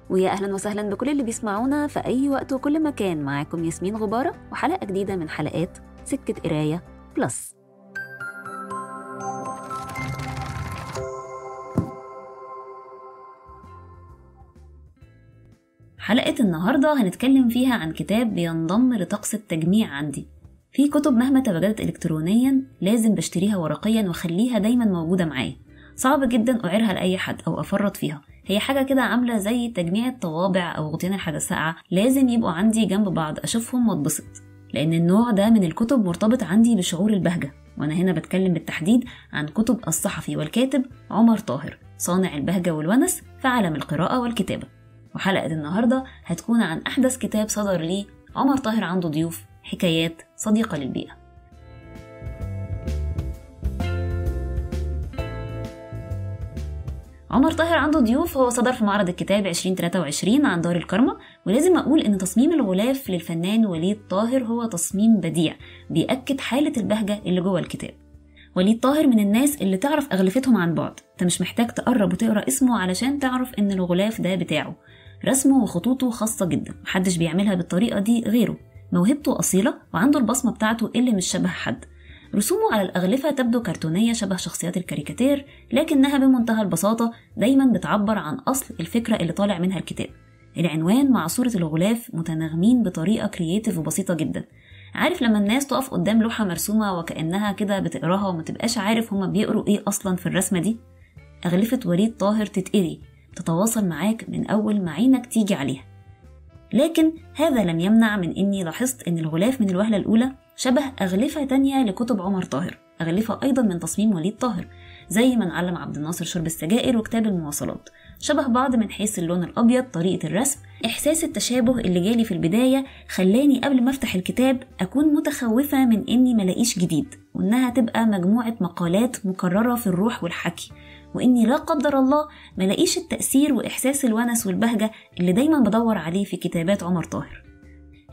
ويا أهلا وسهلا بكل اللي بيسمعونا في أي وقت وكل مكان. معاكم ياسمين غبارة وحلقة جديدة من حلقات سكة قراية بلس. حلقة النهاردة هنتكلم فيها عن كتاب بينضم لطقس التجميع عندي. في كتب مهما تواجدت إلكترونيا لازم بشتريها ورقيا وخليها دايما موجودة معايا، صعب جدا أعيرها لأي حد أو أفرط فيها. هي حاجة كده عاملة زي تجميع الطوابع أو غطيان الحاجة الساقعة، لازم يبقوا عندي جنب بعض أشوفهم واتبسط، لأن النوع ده من الكتب مرتبط عندي بشعور البهجة. وأنا هنا بتكلم بالتحديد عن كتب الصحفي والكاتب عمر طاهر، صانع البهجة والونس في عالم القراءة والكتابة. وحلقة النهاردة هتكون عن أحدث كتاب صدر ليه عمر طاهر عنده ضيوف، حكايات صديقة للبيئة. عمر طاهر عنده ضيوف هو صدر في معرض الكتاب 2023 عن دار الكرمة، ولازم أقول إن تصميم الغلاف للفنان وليد طاهر هو تصميم بديع بيأكد حالة البهجة اللي جوه الكتاب. وليد طاهر من الناس اللي تعرف أغلفتهم عن بعد، انت مش محتاج تقرب وتقرأ اسمه علشان تعرف إن الغلاف ده بتاعه. رسمه وخطوطه خاصة جدا، محدش بيعملها بالطريقة دي غيره. موهبته أصيلة وعنده البصمة بتاعته اللي مش شبه حد. رسومه على الأغلفة تبدو كرتونية شبه شخصيات الكاريكاتير، لكنها بمنتهى البساطة دايما بتعبر عن أصل الفكرة اللي طالع منها الكتاب. العنوان مع صورة الغلاف متناغمين بطريقة creative وبسيطة جدا. عارف لما الناس تقف قدام لوحة مرسومة وكأنها كده بتقراها ومتبقاش عارف هما بيقروا ايه أصلا في الرسمة دي؟ أغلفة وليد طاهر تتقري، تتواصل معاك من أول ما عينك تيجي عليها. لكن هذا لم يمنع من إني لاحظت إن الغلاف من الوهلة الأولى شبه أغلفة تانية لكتب عمر طاهر، أغلفة أيضا من تصميم وليد طاهر، زي من علم عبد الناصر شرب السجائر وكتاب المواصلات. شبه بعض من حيث اللون الأبيض، طريقة الرسم. إحساس التشابه اللي جالي في البداية خلاني قبل ما أفتح الكتاب أكون متخوفة من إني ملاقيش جديد، وإنها تبقى مجموعة مقالات مكررة في الروح والحكي، وإني لا قدر الله ملاقيش التأثير وإحساس الونس والبهجة اللي دايما بدور عليه في كتابات عمر طاهر.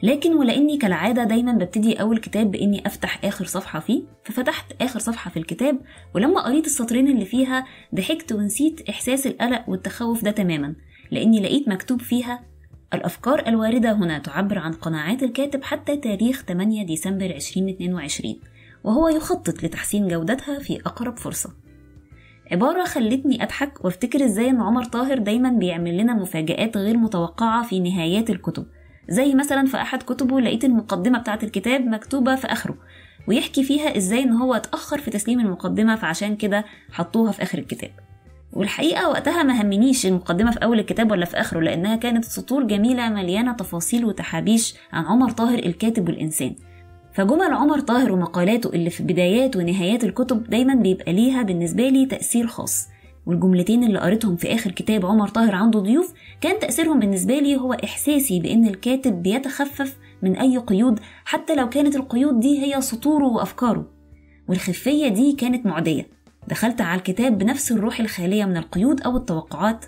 لكن ولأني كالعادة دايما ببتدي أول كتاب بإني أفتح آخر صفحة فيه، ففتحت آخر صفحة في الكتاب، ولما قريت السطرين اللي فيها ضحكت ونسيت إحساس القلق والتخوف ده تماما، لأني لقيت مكتوب فيها: الأفكار الواردة هنا تعبر عن قناعات الكاتب حتى تاريخ 8 ديسمبر 2022، وهو يخطط لتحسين جودتها في أقرب فرصة. عبارة خلتني أضحك وافتكر إزاي إن عمر طاهر دايما بيعمل لنا مفاجآت غير متوقعة في نهايات الكتب، زي مثلا في أحد كتبه لقيت المقدمة بتاعة الكتاب مكتوبة في آخره، ويحكي فيها إزاي إن هو اتأخر في تسليم المقدمة فعشان كده حطوها في آخر الكتاب. والحقيقة وقتها ما همنيش المقدمة في أول الكتاب ولا في آخره، لأنها كانت سطور جميلة مليانة تفاصيل وتحابيش عن عمر طاهر الكاتب والإنسان. فجمل عمر طاهر ومقالاته اللي في بدايات ونهايات الكتب دايما بيبقى ليها بالنسبة لي تأثير خاص، والجملتين اللي قريتهم في آخر كتاب عمر طاهر عنده ضيوف كان تأثيرهم بالنسبة لي هو إحساسي بأن الكاتب بيتخفف من أي قيود، حتى لو كانت القيود دي هي سطوره وأفكاره. والخفية دي كانت معدية. دخلت على الكتاب بنفس الروح الخالية من القيود أو التوقعات،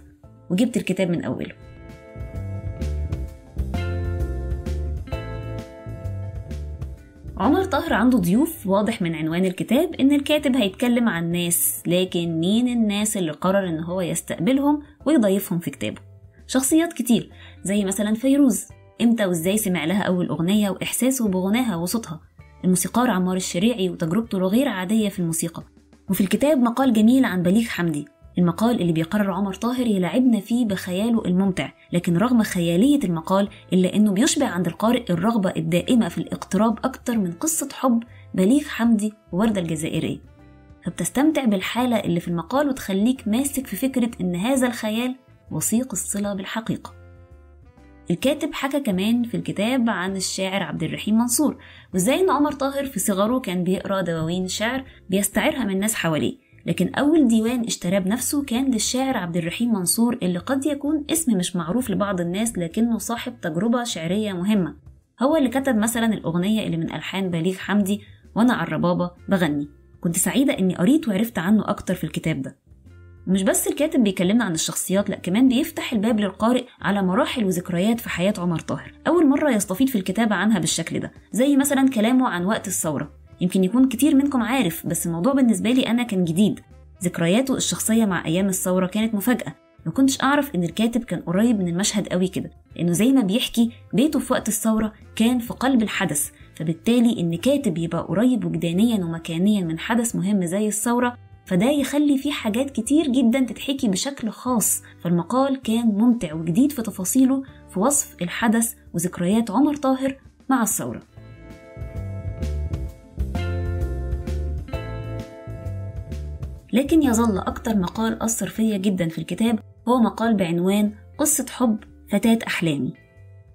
وجبت الكتاب من أوله. عمر طاهر عنده ضيوف واضح من عنوان الكتاب إن الكاتب هيتكلم عن ناس، لكن مين الناس اللي قرر إن هو يستقبلهم ويضيفهم في كتابه؟ شخصيات كتير، زي مثلا فيروز، إمتى وإزاي سمع لها أول أغنية وإحساسه بغناها وصوتها، الموسيقار عمار الشريعي وتجربته الغير عادية في الموسيقى. وفي الكتاب مقال جميل عن بليغ حمدي، المقال اللي بيقرر عمر طاهر يلعبنا فيه بخياله الممتع، لكن رغم خيالية المقال إلا أنه بيشبع عند القارئ الرغبة الدائمة في الاقتراب أكتر من قصة حب بليغ حمدي ووردة الجزائرية. فبتستمتع بالحالة اللي في المقال وتخليك ماسك في فكرة أن هذا الخيال وثيق الصلة بالحقيقة. الكاتب حكى كمان في الكتاب عن الشاعر عبد الرحيم منصور، وإزاي أن عمر طاهر في صغره كان بيقرأ دواوين شعر بيستعيرها من ناس حواليه، لكن أول ديوان اشتراه بنفسه كان للشاعر عبد الرحيم منصور، اللي قد يكون اسم مش معروف لبعض الناس لكنه صاحب تجربة شعرية مهمة. هو اللي كتب مثلا الأغنية اللي من ألحان بليغ حمدي وأنا على الربابة بغني. كنت سعيدة إني قريت وعرفت عنه أكتر في الكتاب ده. مش بس الكاتب بيكلمنا عن الشخصيات، لأ كمان بيفتح الباب للقارئ على مراحل وذكريات في حياة عمر طاهر أول مرة يستفيد في الكتابة عنها بالشكل ده، زي مثلا كلامه عن وقت الثورة. يمكن يكون كتير منكم عارف، بس الموضوع بالنسبة لي أنا كان جديد. ذكرياته الشخصية مع أيام الثورة كانت مفاجأة، ما كنتش أعرف إن الكاتب كان قريب من المشهد قوي كده، لأنه زي ما بيحكي بيته في وقت الثورة كان في قلب الحدث، فبالتالي إن كاتب يبقى قريب وجدانيا ومكانيا من حدث مهم زي الثورة، فده يخلي فيه حاجات كتير جدا تتحكي بشكل خاص. فالمقال كان ممتع وجديد في تفاصيله في وصف الحدث وذكريات عمر طاهر مع الثورة. لكن يظل أكتر مقال أثر فيا جدا في الكتاب هو مقال بعنوان قصة حب فتاة أحلامي.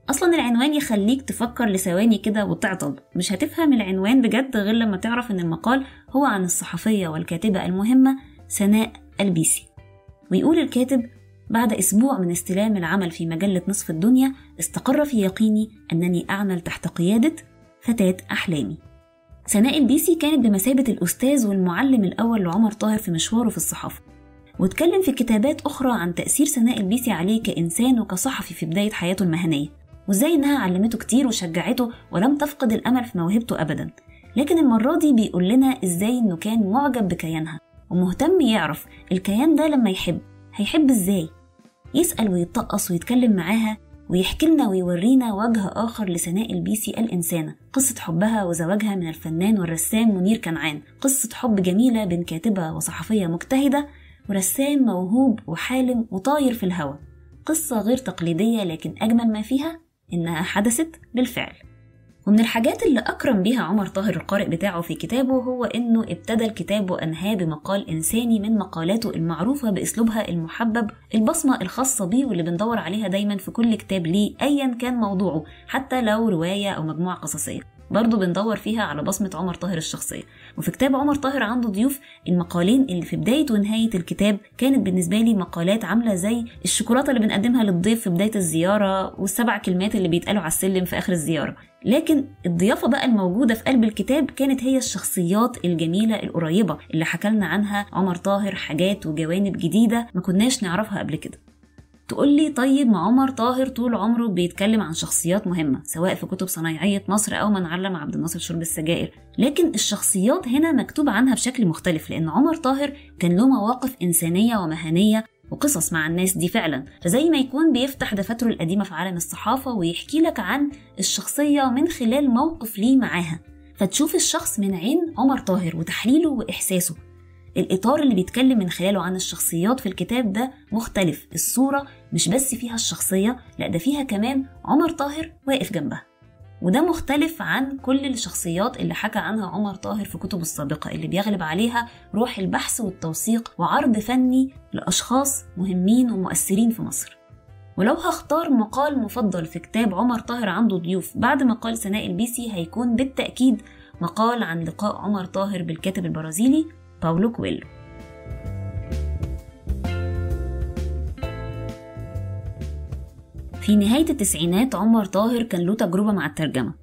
أصلا العنوان يخليك تفكر لثواني كده وتعطل، مش هتفهم العنوان بجد غير لما تعرف إن المقال هو عن الصحفية والكاتبة المهمة سناء البيسي. ويقول الكاتب: بعد أسبوع من استلام العمل في مجلة نصف الدنيا استقر في يقيني أنني أعمل تحت قيادة فتاة أحلامي. سناء البيسي كانت بمثابة الأستاذ والمعلم الأول لعمر طاهر في مشواره في الصحافة، واتكلم في كتابات أخرى عن تأثير سناء البيسي عليه كإنسان وكصحفي في بداية حياته المهنية، وإزاي إنها علمته كتير وشجعته ولم تفقد الأمل في موهبته أبدا. لكن المرة دي بيقول لنا إزاي إنه كان معجب بكيانها ومهتم يعرف الكيان ده لما يحب هيحب إزاي، يسأل ويتطقص ويتكلم معاها ويحكي لنا ويورينا وجه آخر لسناء البيسي الإنسانة، قصة حبها وزواجها من الفنان والرسام منير كنعان، قصة حب جميلة بين كاتبة وصحفية مجتهدة ورسام موهوب وحالم وطاير في الهوى، قصة غير تقليدية لكن أجمل ما فيها إنها حدثت بالفعل. ومن الحاجات اللي أكرم بيها عمر طاهر القارئ بتاعه في كتابه هو إنه ابتدى الكتاب وأنهاه بمقال إنساني من مقالاته المعروفة بأسلوبها المحبب، البصمة الخاصة بيه واللي بندور عليها دايما في كل كتاب ليه أيا كان موضوعه، حتى لو رواية أو مجموعة قصصية برضو بندور فيها على بصمة عمر طاهر الشخصية. وفي كتاب عمر طاهر عنده ضيوف، المقالين اللي في بداية ونهاية الكتاب كانت بالنسبة لي مقالات عاملة زي الشوكولاتة اللي بنقدمها للضيف في بداية الزيارة والسبع كلمات اللي بيتقالوا على السلم في آخر الزيارة. لكن الضيافة بقى الموجودة في قلب الكتاب كانت هي الشخصيات الجميلة القريبة اللي حكالنا عنها عمر طاهر حاجات وجوانب جديدة ما كناش نعرفها قبل كده. تقول لي طيب ما عمر طاهر طول عمره بيتكلم عن شخصيات مهمة سواء في كتب صنايعية مصر أو من علم عبد الناصر شرب السجائر، لكن الشخصيات هنا مكتوب عنها بشكل مختلف لأن عمر طاهر كان له مواقف إنسانية ومهنية وقصص مع الناس دي فعلا، فزي ما يكون بيفتح دفاتره القديمة في عالم الصحافة ويحكي لك عن الشخصية من خلال موقف ليه معاها، فتشوف الشخص من عين عمر طاهر وتحليله وإحساسه. الإطار اللي بيتكلم من خلاله عن الشخصيات في الكتاب ده مختلف، الصورة مش بس فيها الشخصية، لا ده فيها كمان عمر طاهر واقف جنبها، وده مختلف عن كل الشخصيات اللي حكى عنها عمر طاهر في كتبه السابقة اللي بيغلب عليها روح البحث والتوثيق وعرض فني لأشخاص مهمين ومؤثرين في مصر. ولو هختار مقال مفضل في كتاب عمر طاهر عنده ضيوف بعد مقال سناء البيسي هيكون بالتأكيد مقال عن لقاء عمر طاهر بالكاتب البرازيلي باولو كويلو. في نهاية التسعينات عمر طاهر كان له تجربة مع الترجمة.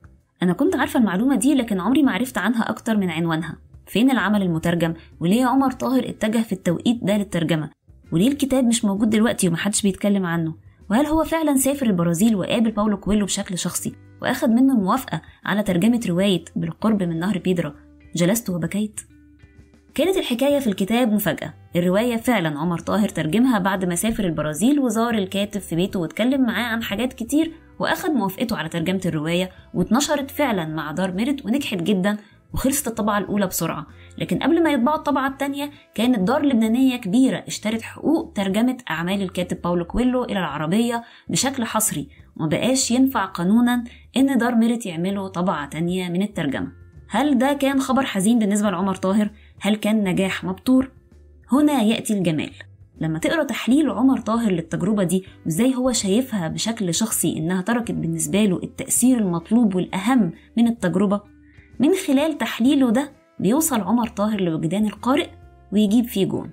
أنا كنت عارفة المعلومة دي لكن عمري ما عرفت عنها أكتر من عنوانها. فين العمل المترجم؟ وليه عمر طاهر اتجه في التوقيت ده للترجمة؟ وليه الكتاب مش موجود دلوقتي ومحدش بيتكلم عنه؟ وهل هو فعلا سافر البرازيل وقابل باولو كويلو بشكل شخصي وأخد منه الموافقة على ترجمة رواية بالقرب من نهر بيدرا جلست وبكيت؟ كانت الحكاية في الكتاب مفاجأة. الرواية فعلا عمر طاهر ترجمها بعد ما سافر البرازيل وزار الكاتب في بيته واتكلم معاه عن حاجات كتير وأخد موافقته على ترجمة الرواية، واتنشرت فعلا مع دار ميرت ونجحت جدا وخلصت الطبعة الأولى بسرعة. لكن قبل ما يطبعوا الطبعة الثانية كانت دار لبنانية كبيرة اشترت حقوق ترجمة أعمال الكاتب باولو كويلو إلى العربية بشكل حصري، وما بقاش ينفع قانونا إن دار ميرت يعملوا طبعة تانية من الترجمة. هل ده كان خبر حزين بالنسبة لعمر طاهر؟ هل كان نجاح مبتور؟ هنا يأتي الجمال. لما تقرأ تحليل عمر طاهر للتجربة دي وازاي هو شايفها بشكل شخصي إنها تركت بالنسبة له التأثير المطلوب والأهم من التجربة، من خلال تحليله ده بيوصل عمر طاهر لوجدان القارئ ويجيب فيه جون.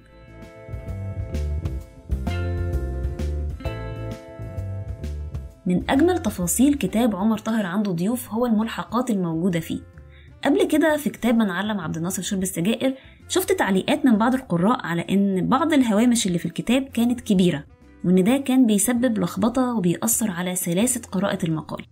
من أجمل تفاصيل كتاب عمر طاهر عنده ضيوف هو الملحقات الموجودة فيه. قبل كده في كتاب من علم عبد الناصر شرب السجائر شفت تعليقات من بعض القراء على إن بعض الهوامش اللي في الكتاب كانت كبيرة، وإن ده كان بيسبب لخبطة وبيأثر على سلاسة قراءة المقال.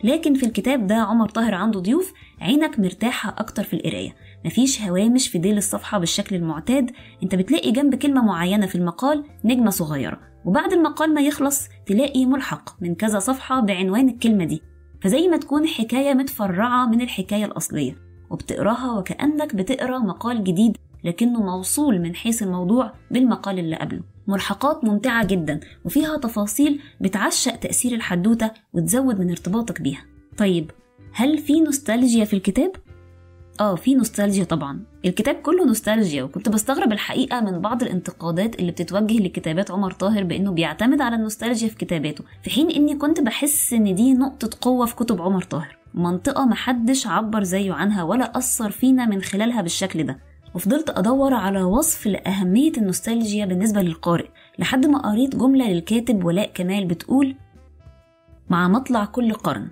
لكن في الكتاب ده عمر طاهر عنده ضيوف عينك مرتاحة أكتر في القراية، مفيش هوامش في ديل الصفحة بالشكل المعتاد. انت بتلاقي جنب كلمة معينة في المقال نجمة صغيرة، وبعد المقال ما يخلص تلاقي ملحق من كذا صفحة بعنوان الكلمة دي، فزي ما تكون حكاية متفرعة من الحكاية الأصلية، وبتقراها وكأنك بتقرأ مقال جديد لكنه موصول من حيث الموضوع بالمقال اللي قبله. ملحقات ممتعة جدا وفيها تفاصيل بتعشق تأثير الحدوتة وتزود من ارتباطك بيها. طيب هل في نوستالجيا في الكتاب؟ في نوستالجيا طبعا، الكتاب كله نوستالجيا. وكنت بستغرب الحقيقة من بعض الانتقادات اللي بتتوجه لكتابات عمر طاهر بأنه بيعتمد على النوستالجيا في كتاباته، في حين أني كنت بحس أن دي نقطة قوة في كتب عمر طاهر، منطقة محدش عبر زيه عنها ولا أثر فينا من خلالها بالشكل ده. وفضلت أدور على وصف لأهمية النوستالجيا بالنسبة للقارئ لحد ما قريت جملة للكاتب ولاء كمال بتقول: مع مطلع كل قرن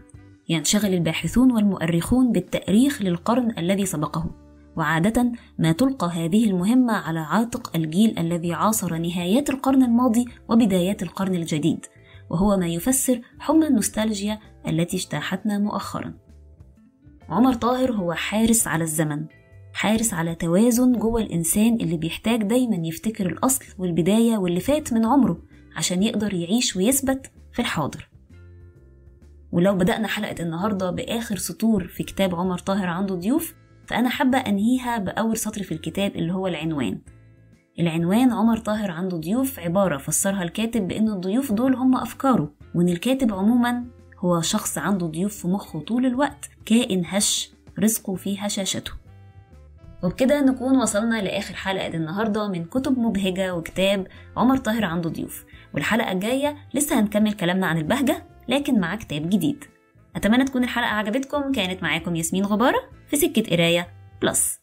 ينشغل الباحثون والمؤرخون بالتأريخ للقرن الذي سبقه، وعادة ما تلقى هذه المهمة على عاتق الجيل الذي عاصر نهايات القرن الماضي وبدايات القرن الجديد، وهو ما يفسر حمى النوستالجيا التي اجتاحتنا مؤخرا. عمر طاهر هو حارس على الزمن، حارس على توازن جوه الإنسان اللي بيحتاج دايما يفتكر الأصل والبداية واللي فات من عمره عشان يقدر يعيش ويثبت في الحاضر. ولو بدأنا حلقة النهاردة بآخر سطور في كتاب عمر طاهر عنده ضيوف، فأنا حابة أنهيها بأول سطر في الكتاب اللي هو العنوان. العنوان عمر طاهر عنده ضيوف عبارة فسرها الكاتب بأن الضيوف دول هم أفكاره، وأن الكاتب عموما هو شخص عنده ضيوف في مخه طول الوقت، كائن هش رزقه في هشاشته. وبكده نكون وصلنا لآخر حلقة النهاردة من كتب مبهجة وكتاب عمر طاهر عنده ضيوف. والحلقة الجاية لسه هنكمل كلامنا عن البهجة لكن مع كتاب جديد. أتمنى تكون الحلقة عجبتكم. كانت معاكم ياسمين غبارة في سكة قراية بلس.